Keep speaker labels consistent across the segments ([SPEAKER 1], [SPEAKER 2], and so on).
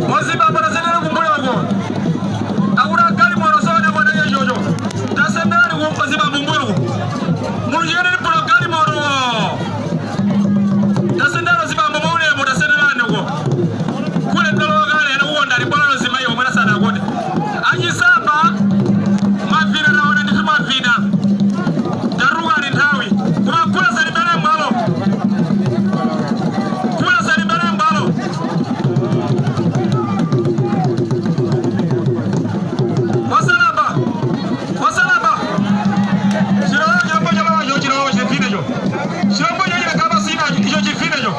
[SPEAKER 1] Mozimba tasendera kumbuyoko. Akuna galimoto soone kuoneke chocho. Tasenderani ku ozimba kumbuyoko. Mulunjikeni pano galimoto. Tasendera ozimba mwaulemu tasenderani uko. Kule ndalowa kale anakukonda ali bwana ozimayi omwe sanakonde. Achisamba mavina taona ndithu mavina. Tarukani nthawi. Koma kula salimbana mbalo. Kula salimbana mbalo. Wasalaba. Wasalaba. Chilowo chilombo chalowa chilowo chifine cho. Chilombo cho chilakaba sina icho chifine cho.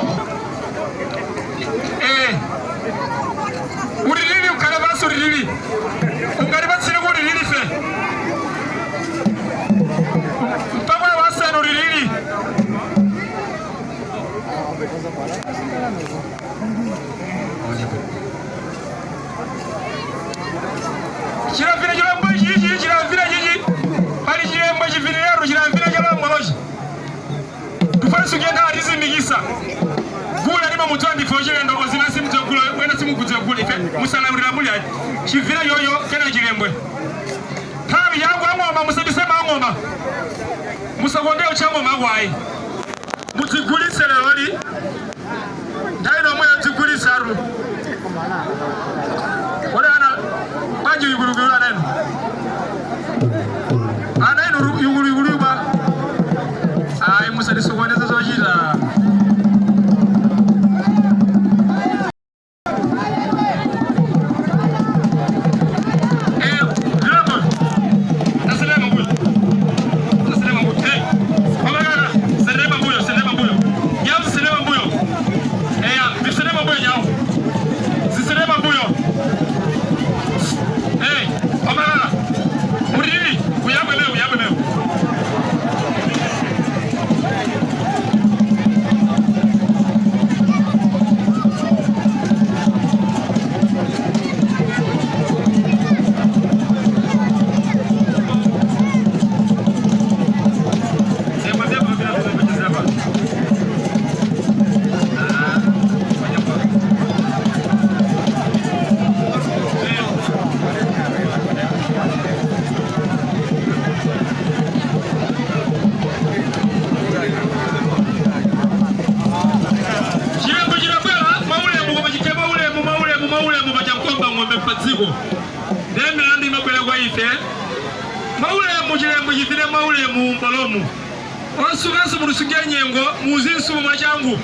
[SPEAKER 1] Eh. Ulilili ukhale pansi ulilili. Ungalipatsire kuti ulilili fe. Mpaka wasanu ulilili. Chilamvira chilombo chichi chilamvira chichi. Pali chilembo chivinirero chilamvira chilombo lochi. Tufale sukenda atizimikisa. Gula lima mutu andifo chilendo ozina simudzogula wena simukudzogula ife musalamulira muli ayi. Chivira yoyo kena chilembwe. Nthawi yangu ang'oma musabisema ang'oma. Musakondeo chang'oma kwayi. Mudzigulitse leroli. Nthawi nomwe yodzigulitsaru. Kodi ana bwanji yugulugulu ana inu? Ana inu yugulugulu ba. Ayi musatisokoneze zochita. Eh, Rambo. Taselema mbuyo. Taselema mbuyo. Hey. Pamakana, selema mbuyo, selema mbuyo. Nyawo selema mbuyo. Eh, ya, selema mbuyo nyawo. Siselema mbuyo. Hey, pamakana. Urili, uyambe leo, uyambe leo. Sema sema bila kucheza hapa. Ah, fanya kwa. Chilembo chilabwera maulemu koma chite maulemu maulemu maulemu pachankomba ng'ombe padziko. Ndiye milandu imabwera kwa ife. Maulemu chilembo chifire maulemu mbalomu. Osukanso mulusunge nyengo muzinsumo mwachangu.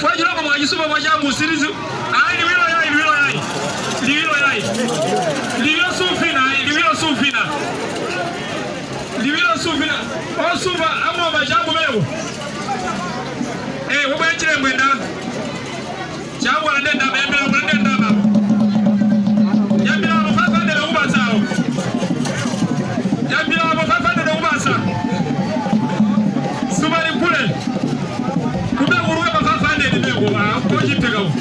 [SPEAKER 1] Fwa chilombo mwachisuma mwachangu sirizi. Ayi liwiro yayi liwiro yayi. Liwiro yayi. Liwiro sufina ayi liwiro sufina. Liwiro sufina. Osuba amoma changu mewo. Eh, wabwe chilembwe nda. Changu alande ndaba yambira alande ndaba. Yambira abo 500 okubatsa awo. Yambira abo 500 okubatsa. Sumali kule. Kumbe kuruka pa 500 beko ba kochipeka uko.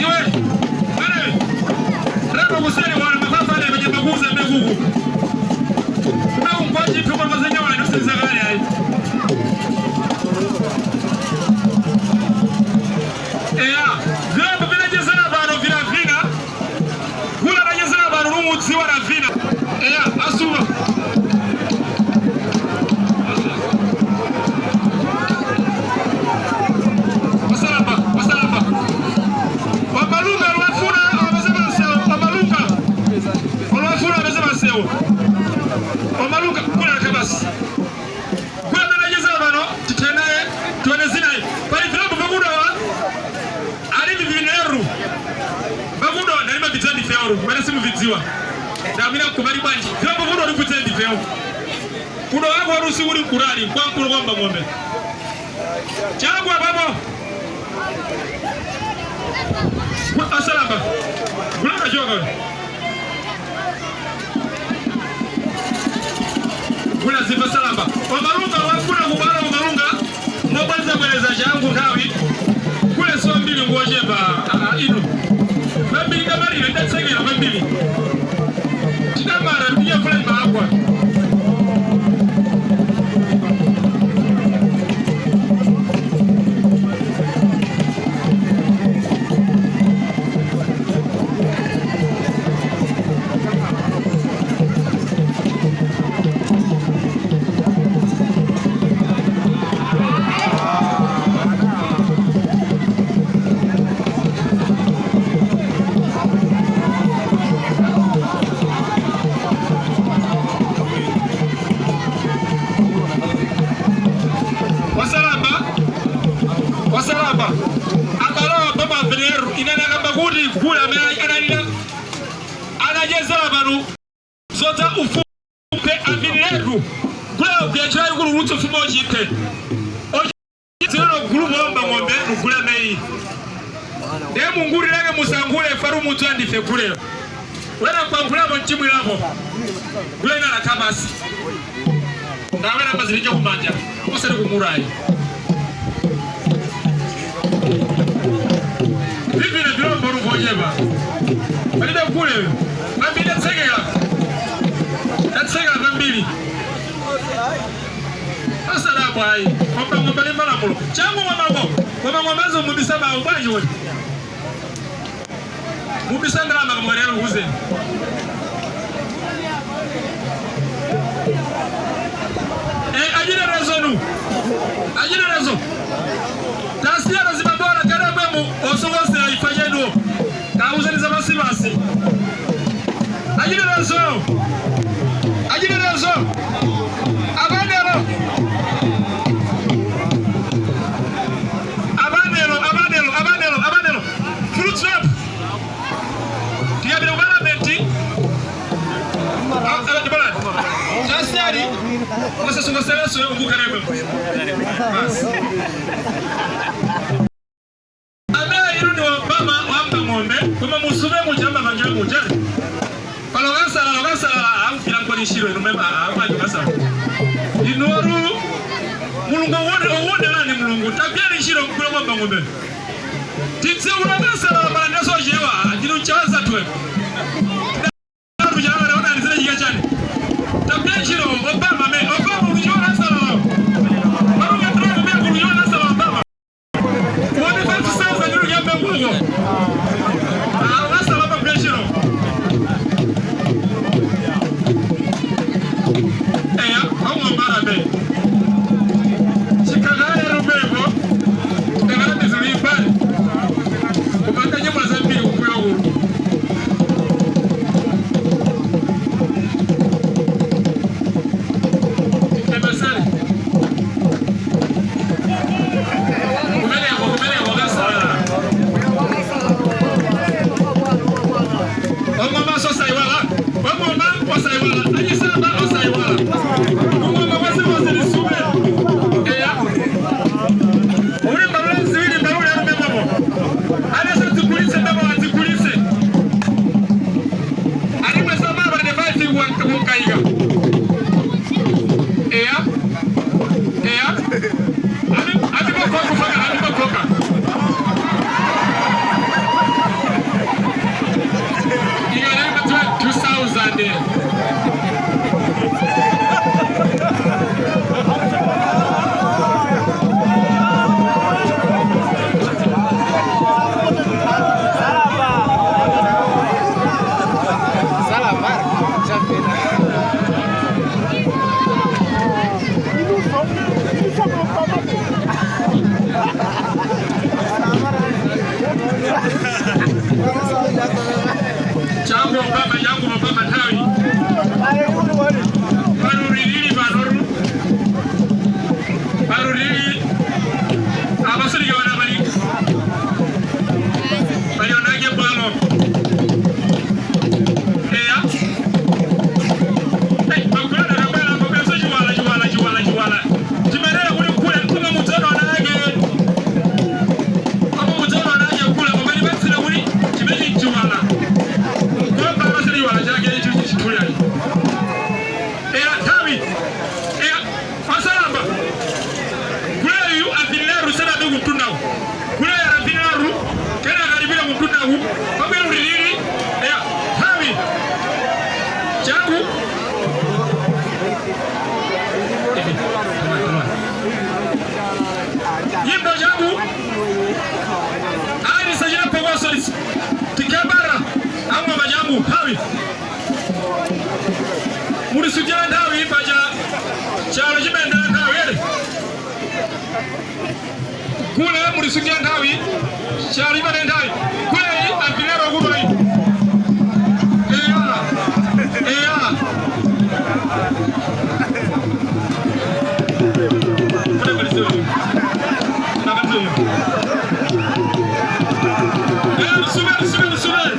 [SPEAKER 1] Iwe. Mwana. Rapa kuseri wana ma 500 benye makuza mbekuku. Kumbe unkochipeka mazenya wana usizakale ayi. Eya, vilambo vinachezera pano vinavina. Kula anachezera pano rumudziwa ravina. Eya, asuma. Wasalamba, wasalamba. Wamalunga olwafuna abazema nsewo, wamalunga. Olwafuna abazema nsewo. Wamalunga kula kabasi. Kula anachezera pano titenaye tuone zinaye. Pali vilambo vakudawa ali vivineru. Vakudawa ndalima vidzani vyawo, wena simuvidziwa. Ndamira kubali bwanji. Vilambo vuno ndi vidzani vyawo. Kuno wako warusi uli kurali kwankulu kwamba ng'ombe. Changu apapo. Asalamba. Kulaka choka. Kula zifa salamba. Wamalunga wakuna kubala wamalunga. Mobwenza bweleza changu nthawi. Kule so mbili ngochepa ino. Pambili kamalire ndatsekera pambili. Tidamara ndiye fulani maakwa. Zodza ufupe aviniletu gule kuyachira ikulu ulutsi ufume ochiphe ochizilelo gulupu lomba ng'ombe lugule meyi ndiye mungulileke musankhule faru mudzi andife guleyo wena kwankhulapo mchimwirapo gule ina lakhabasi ndawena mazilije kumanja osati kumurayi vivine vilombo luvochepa palibe gule pambili atsekela tatsekela pambili asadabwa ayi ng'ombe ng'ombe ndi malamulo changu ng'omako koma ng'ombezo mubisa bawo bwanji woni mubisa ndalama kamwerero kuzeni ajinerezo nu ajinerezo tasiyana zimabora kadabwemu osokosera ifa cheduwo kauzaniza masibasi ajinerezo ajinerezo abanero abanero abanero abanero abanero full stop tiyabira kupalamenti tasiyani osasokosereso ukukalebwe basi amene iru ni Obama wamba ng'ombe koma musume muja manja muja palo kasala lokasala akupira nkonishiro inu mema amaji kasala inoru mulungu uwone uwone nani mulungu tapyani nshiro mkula kwamba ng'ombe titse ulakasala pala ndaso jewa ndinu chaza twe ndaru jana ona nzile jiga chani tapyani nshiro Obama me Obama ulijua kasala Baruga Trump me ulijua kasala Obama Wani fatu sasa ndio jambo ngugo. Ah, kasala pa pressure. Eya, au mara be. Chikagale rubebo. Ndagala mizuri pale. Kupata nyama za mbili kukuyo huru. Tebasari. Kumeleko, kumeleko kasala. Ongoma osaiwala. Ongoma osaiwala. Ajisamba osaiwala. Ongoma wasi wasi lisume. Eya. Uri mbalule ziwili mbalule arume mwabo. Anesa tikulise ndabo atikulise. Arimwe sama bane faiti wankaiga. Eya. Eya. Ami ami bokoka kufaka ami bokoka. Igarema 2000. Changu Obama, yangu Obama tawi. Paruriri banoru. Paruriri. Abasuri wana bali. Bali onage bwalo. Eya. Hey, bakula na bwala bakula so jiwala jiwala jiwala jiwala. Jimerera kuli kule kuma mutano anage. Kama mutano anage kule mabali basira kuli kimeji jiwala. Kwamba basira jiwala chake hicho chitulia. Eya tawi. Eya asalamba. Kule yu afileru sana ndugu mtunao. Kule afileru kena karibia mtunao. Pabelo riliri. Eya tawi. Changu. Nyimbo changu. Ali sajina pogoso tikabara amwa majangu hawi. Murisujana ndawi paja chalo chimenda ndawi ere. Kule murisujana ndawi chalo chimenda ndawi. Kule afinero kubai. Eya. Eya. Kule malisio. Na malisio. Eya, sube sube sube.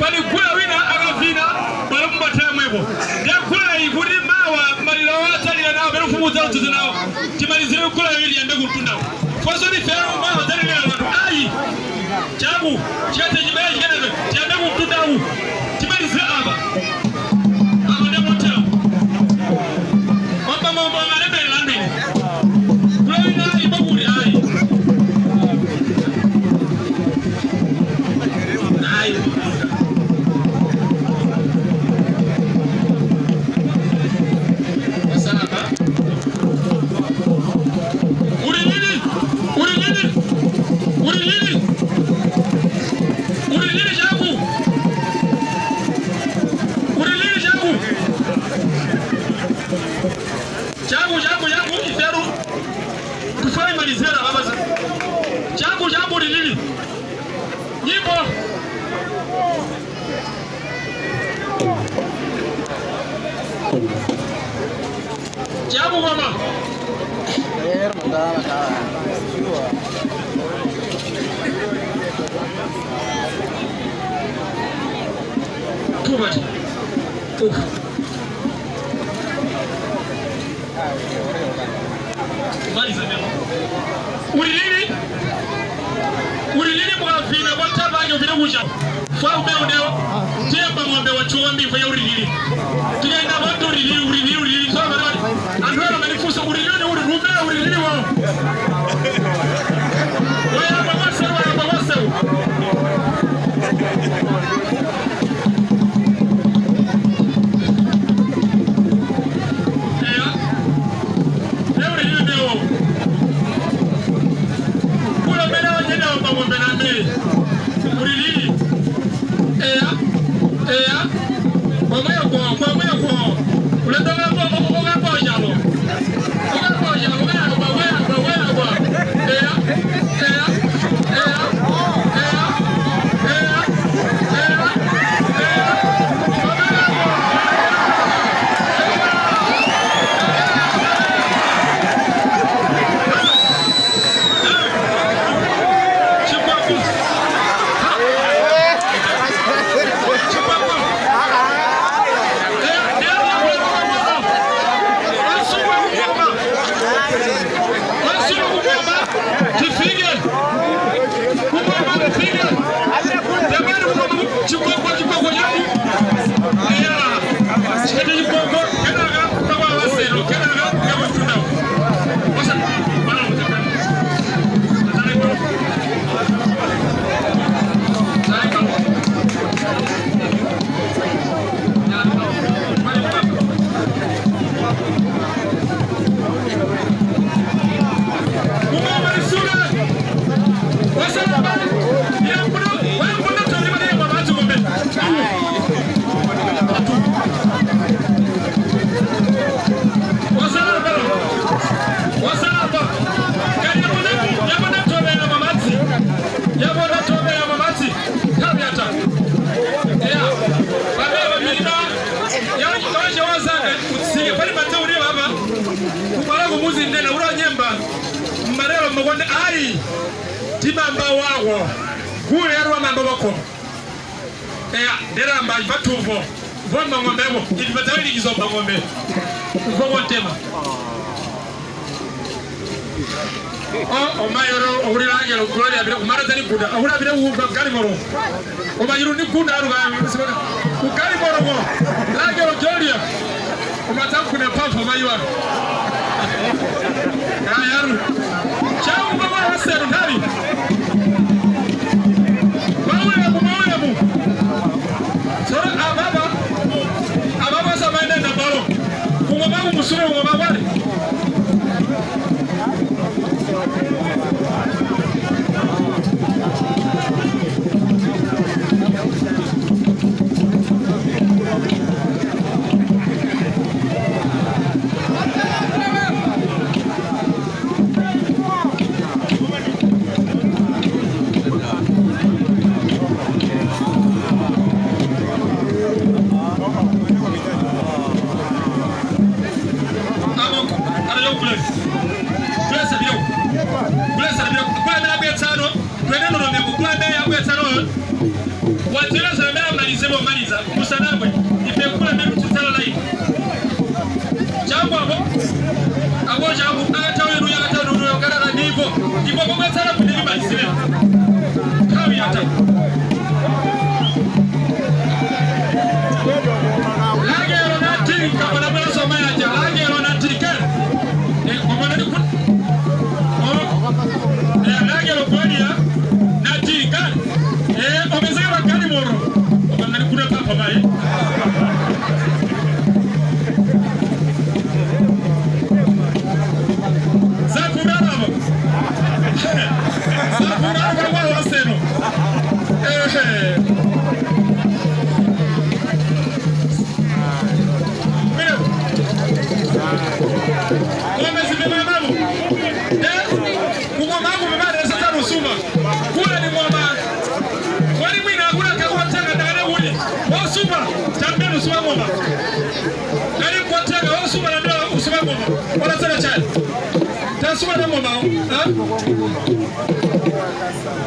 [SPEAKER 1] Pali kula wina akavina pali mbatha mwepo. Ndiye kula iyi kuti mawa maliro atsalira nawo pene mfumu udzaludzuza nawo. Timalizire kula iwiri yambe kumtundawo. Fonso lifero mawa dzalilira anthu ayi. Changu chikathe chibere chikenezo tiyambe kumtundawu. Timalizire apa. Apa ndiye mothera. Kwamba ng'ombe amalembera ambiri. Kula wina ayi bakuli ayi. Ayi. Wasalama. Uri nini? Uri nini? Uri nini? Uri nini changu? Uri nini changu? Changu changu changu iferu. Tufai malizera baba. Changu changu uri nini? Nyimbo. Changu mama. Too much. Oof. Maliza mema. Ulilini? Ulilini mwafina kwa tabanyo vile kuja. Fa ube uneo. Temba ng'ombe wa chuombi kwa ulilini. Tukaenda watu ulilini ulilini ulilini. Sawa bado. Andwela manifusa ulilini uli rume ulilini wao. Waya mawasa waya mawasa. Eya. Leo ulilini leo. Kula mbele wajenda wa ng'ombe na mbele. Ulilini. Eya. Eya. Kwa mwe kwa kwa mwe kwa. Uleta ng'ombe kwa kwa jalo. Kwa kwa jalo kwa kwa kwa kwa kwa. Eya. Eya. Eya. Eya. Eya. Eya. Eya. Chikwaku. Chikwaku. Ai timamba wawo kule yarwa mambo wako eya nderamba ivatuvo vomba ng'ombevo ilivatawilikizo ng'ombe vokontema o omayoro ohulilangelo gloria bile umarazani kuda ohula bile uva galimoro omayiru ni kunda aruga ugalimoro mo langelo gloria umatakuna pafa mayiwa ayaru changu baba waseru ndali maulemu maulemu sora ababa ababa samaenda na balo kungoma kumusure kungoma kwale Musanabwe ife kula mbiri titsala lai changu apo apo changu akataweru yakataweru yakarara ndipo ndipo pomwe tsala kuti limalizire nthawi yata lagero natinka panabweraso mayaja lagero natinka komana lagero kwalia natinka omezeka bakali moro obangali kuna papa mai zafurarabo zafurarabo kwa waseno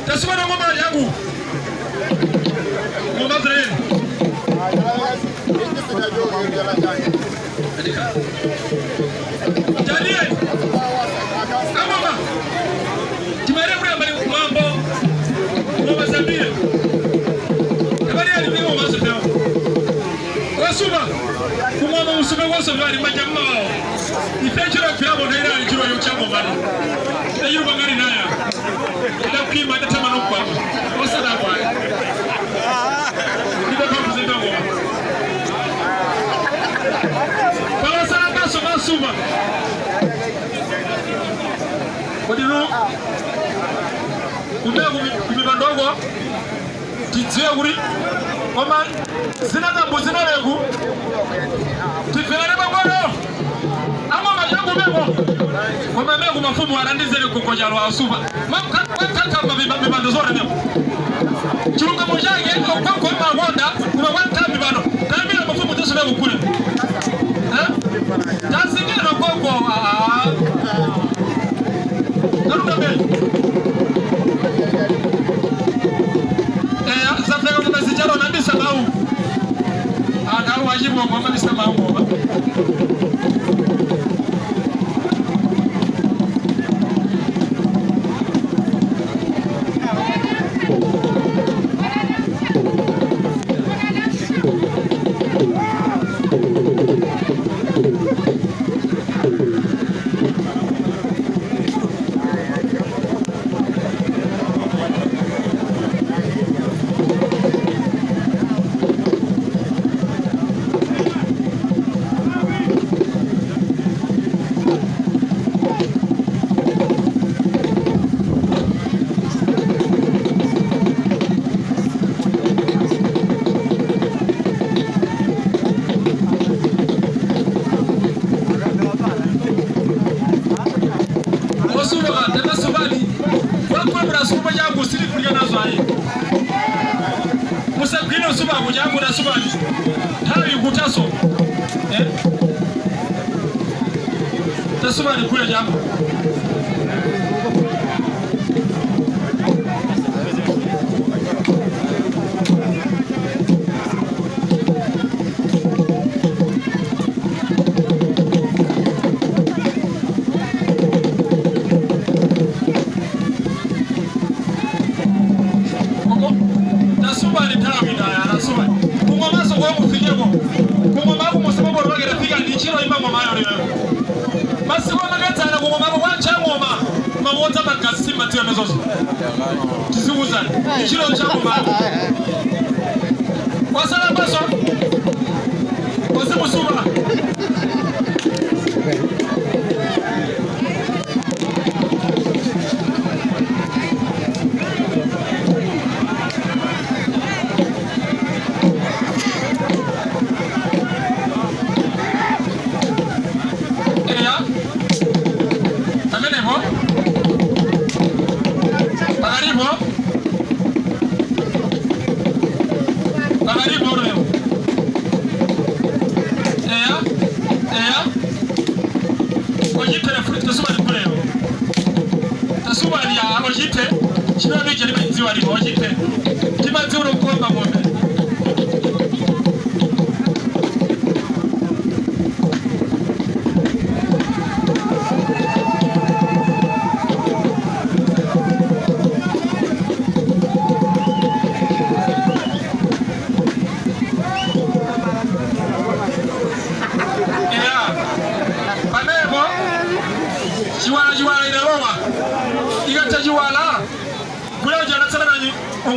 [SPEAKER 1] Tasuma na ngoma yangu. Ngoma zile. Jalie. Amama. Timare kule mbali mambo. Ngoma zambie. Habari ya ni ngoma zambie. Wasuma. Kumama usume waso bali majamma wao. Ifechira pyabo na ila chiro yo chango bali. Eyo bangari naya. Ndapima ndatama nokwama. Osada kwa. Ndibe kwa ngoma. Bawasala baso basuma. Kodino kumbe kumibandogo tidziwe kuri koma zina zina leku tifere bangoro ama majangu bebo koma mego mafumu arandizere kukoja lwa asuma mamkaka mabibando zora nebo chirunga mojange okwa magonda kuma wantambi bano tambira mafumu teso bego kule tasingira koko Naruka mbele. Zafrega kwa masijaro na ndisa mau. Adawu wajibu wa mama ndisa mau ngoma. Tasubani kule jambo. Tasubani tarawida ya tasubani. Kungoma so kwa mufikeko. Kungoma ku musimo borogera fika ndichiro imba ngoma yo. Masiku makatana kungoma kwacha ngoma mawota makasima tiyo mezozo tisiuza chiro cha ngoma wasala baso wasimusuma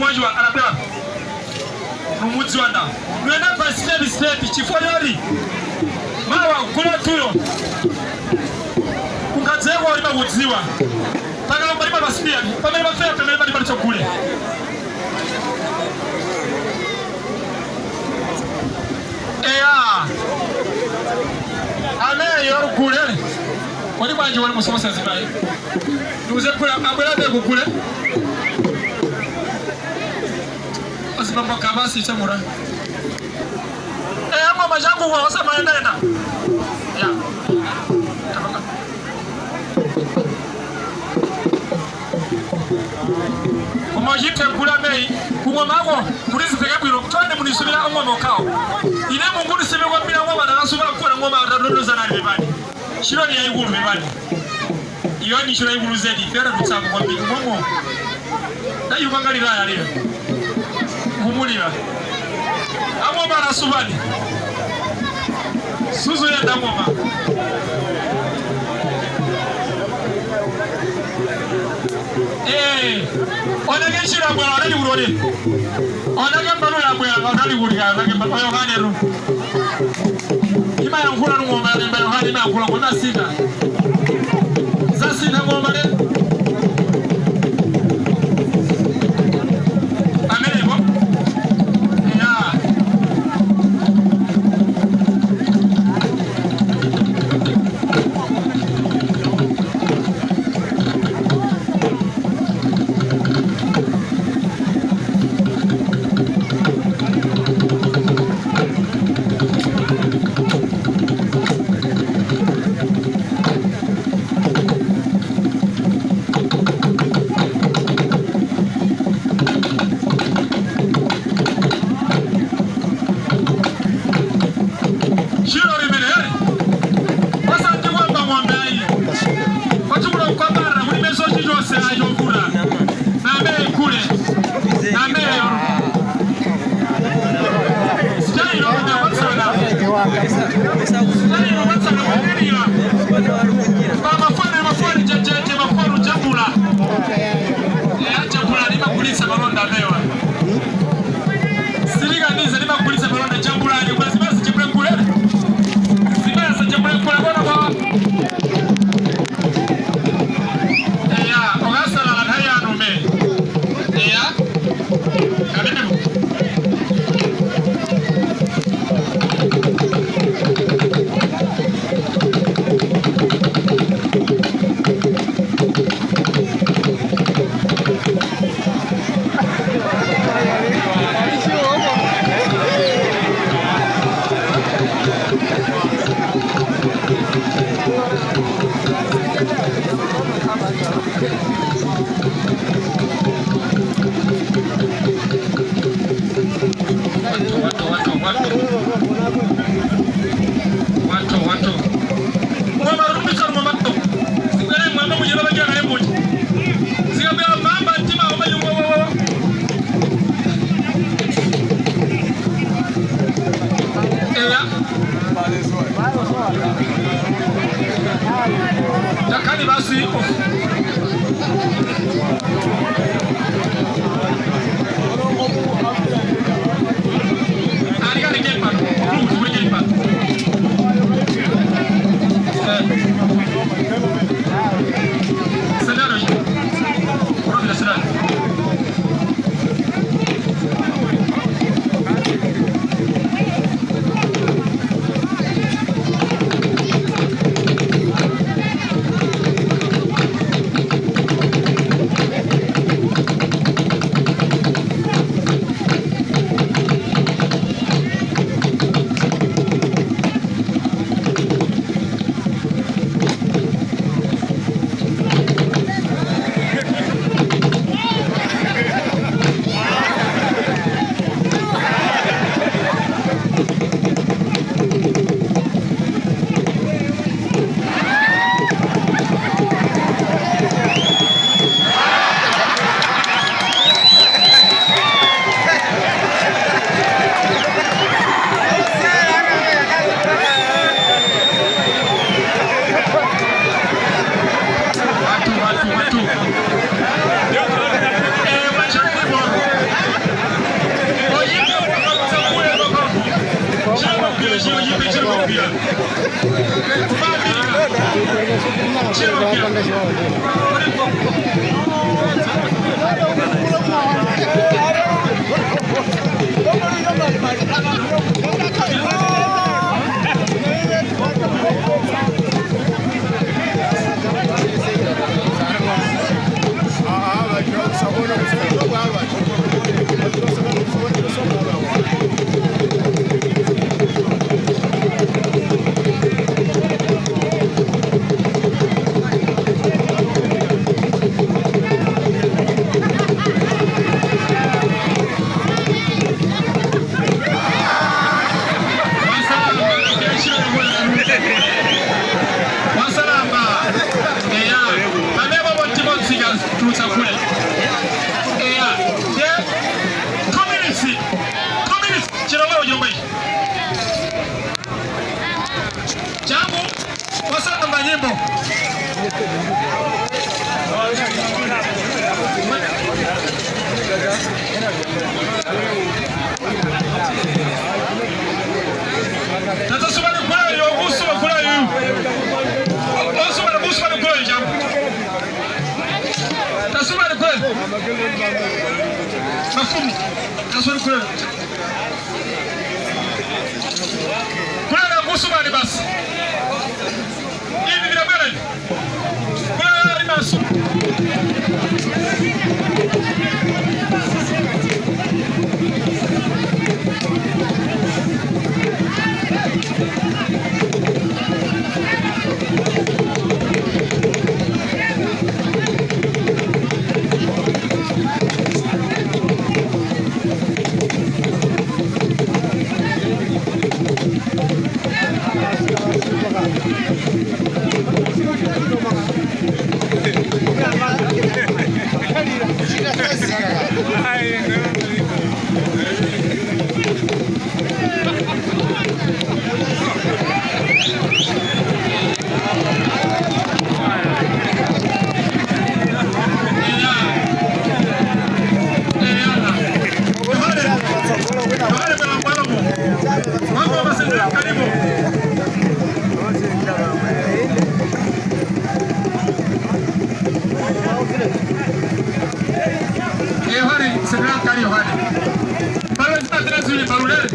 [SPEAKER 1] Mwajiwa anapewa numudziwanda nuyenda pa step step chifo yori mawa kula tuyo kungadzeko walima kudziwa pakalomba lima pasipia pamene pafera pamene pali palichogule eya amene yorugule kodi bwanji wali musomosa zimayi ndiuze kula abwerabe kugule azibamba kabasi chamura eya ngoma changu kwa osamaendaenda ya Tabaka. Kumajite kula mei kungomako kulizipeke bwino twende munisubira ngoma okawo ine mungu nisime kwambira ngoma ndakasubira kukora ngoma atadondozana ali bebani shiro ni yaikulu bebani iyo ni shiro yaikulu zedi fera tutsango kwambiri ngomo ndayukangaliraya lero nkumulira angoma arasubani suzu yenda ngoma Eh, onake shira bwera onali kulole onake mbalula bwera onali kulika onake mbalula yohane ru ima yankhula ngoma lemba yohane ima yankhula ngoma sita zasita ngoma le amenepo ya shiro limene yali wasanti kwamba ng'ombe ayi kwachukula kukwambara kulibe sochi chose ayovula nambe ikule nambe yoro sitailo na watsana sitailo watsana kuendelila pa mafwana mafwana jejeje mafwana jambula ya jambula limakulisa malonda amewa siliganiza limakulisa malonda jambula ali kwazibasi jambula kulele zibasa jambula kule bona kwa eya okasalala nthawi yanu me eya kamenepo Chiro Wasalamba eya pamene botibotsika tutsakule eya ye 2 minutes, 2 minutes. Chilongolo chilongo ichi changu. Wasalamba nyimbo. Tatasubani kulayo okusuba kulayo osubana kusubani kulayo changu tasubani kulayo mafumu tasubani kulayo kulala kusubani basi hivi vinabwera hivi kulala rimaso. Yohane bwana mambo masendeleo karibu. Yohane sendeleo karibu Yohane. Palo zina tena zile parulele.